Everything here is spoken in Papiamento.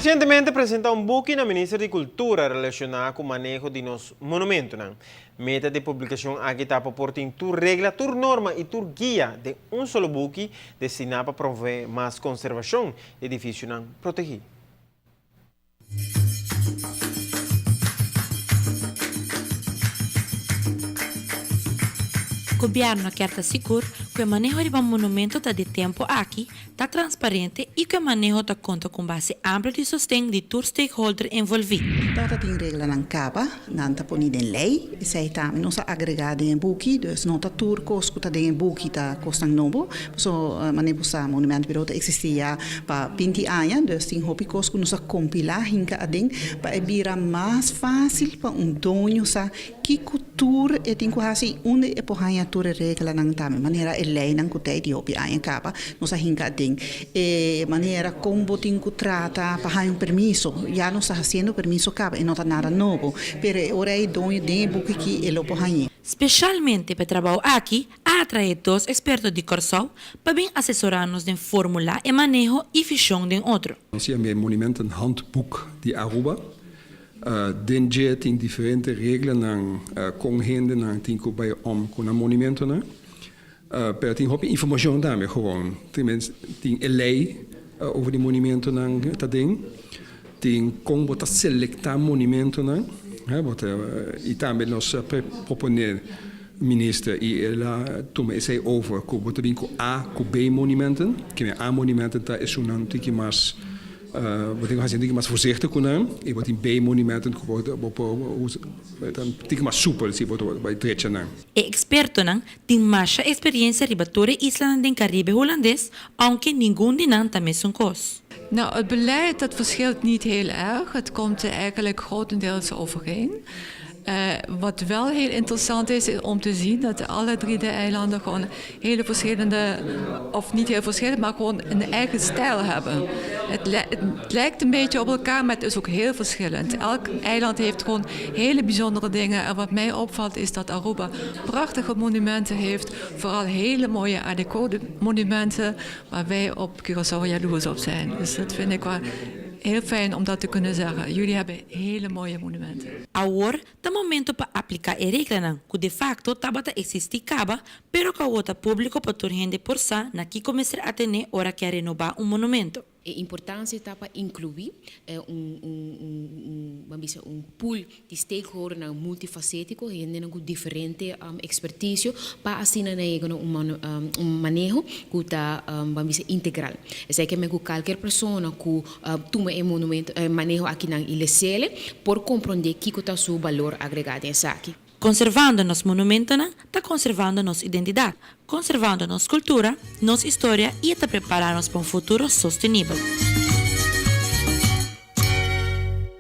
Resientemente presenta un buki na Minister di Kultura relashoná ku maneho di nos monumentonan. Meta di e publikashon aki ta pa por tin tur regla, tur norma i tur guia den un solo buki destiná pa promové mas konservashon di edifisionan protegí. Gobièrnu kier ta sigur ku e maneho riba monumento ta di tempu aki, ta transparente i ku e maneho ta konta ku un base amplio di sosten di tur stakeholder envolví. Tata tin reglanan kaba, nan ta poni den lei, esei tambe nos a agregá den e buki, dus no ta tur kos ku ta den e buki ta kosnan nobo, paso manera bo sa Monumentenbureau ta eksistí ya pa binti aña, dus tin hopi kos ku nos a kompilá hinka aden pa e bira mas fásil pa un doño sa Kiko tur e tin ku hasi i unda e por haña tur e reglanan tambe? Manera e leinan ku ta di hopi aña kaba nos a hinka aden. E manera kon bo tin ku trata pa haña un permiso. Ya nos ta hasiendo permiso kaba, e no ta nada nobo. Pero e ora ei doño den e buki aki e lo por hañ'é. Speshalmente pa e trabou aki a atraé dos eksperto di Kòrsou pa bin asesorá nos den formulá e maneho i vishon den otro. Nos yama e Monumentenhandboek di Aruba. Den dje tin diferente reglanan kon hendenan tin ku bai om ku nan monumentonan. Pero tin hopi informashon tambe gewoon. Tin e lei over di monumentonan ta den. Tin kon bo ta selektá monumentonan. I tambe nos a proponé minister i el a tuma esei over ku bo ta bin ku A ku B monumenten. Kimen A monumenten ta esunnan tiki mas. Bo tin ku hasi un tiki mas voorzichtig ku nan i bo tin bay monumenten ku bo por usa ta un tiki mas supel si bo ta bai drecha nan. E ekspertonan tin masha eksperiencia riba tur e islanan den Karibe Hulandes, ounke ningun di nan ta mesun kos. Nou, het beleid dat verschilt niet heel erg. Het komt eigenlijk grotendeels overeen. Wat wel heel interessant is, is om te zien dat alle drie de eilanden gewoon hele verschillende, of niet heel verschillend, maar gewoon een eigen stijl hebben. Het, het lijkt een beetje op elkaar, maar het is ook heel verschillend. Elk eiland heeft gewoon hele bijzondere dingen. En wat mij opvalt is dat Aruba prachtige monumenten heeft, vooral hele mooie Art Deco monumenten, waar wij op Curaçao jaloers op zijn. Dus dat vind ik wel heel fijn om dat te kunnen zeggen. Jullie hebben hele mooie monumenten. Awor ta momento pa apliká e reglanan ku de fakto tabata eksistí kaba pero ku awor ta públiko pa tur hende por sa na kiko mester atené ora ke a renobá un monumento. E importancia ta pa inclui un un un ban bisa un pool di stakeholdernan multifacetico, hendenan cu diferente experticio pa asina nan yega na un un maneho cu ta ban bisa integral. Esaki ke men cu calkier persona cu tuma e monumento e maneho akinan y lesele por compronde kico ta su balor agrega den esaki. Konservando nos monumentonan ta konservando nos identidat, konservando nos kultura, nos historia i e ta prepará nos pa un futuro sostenibel.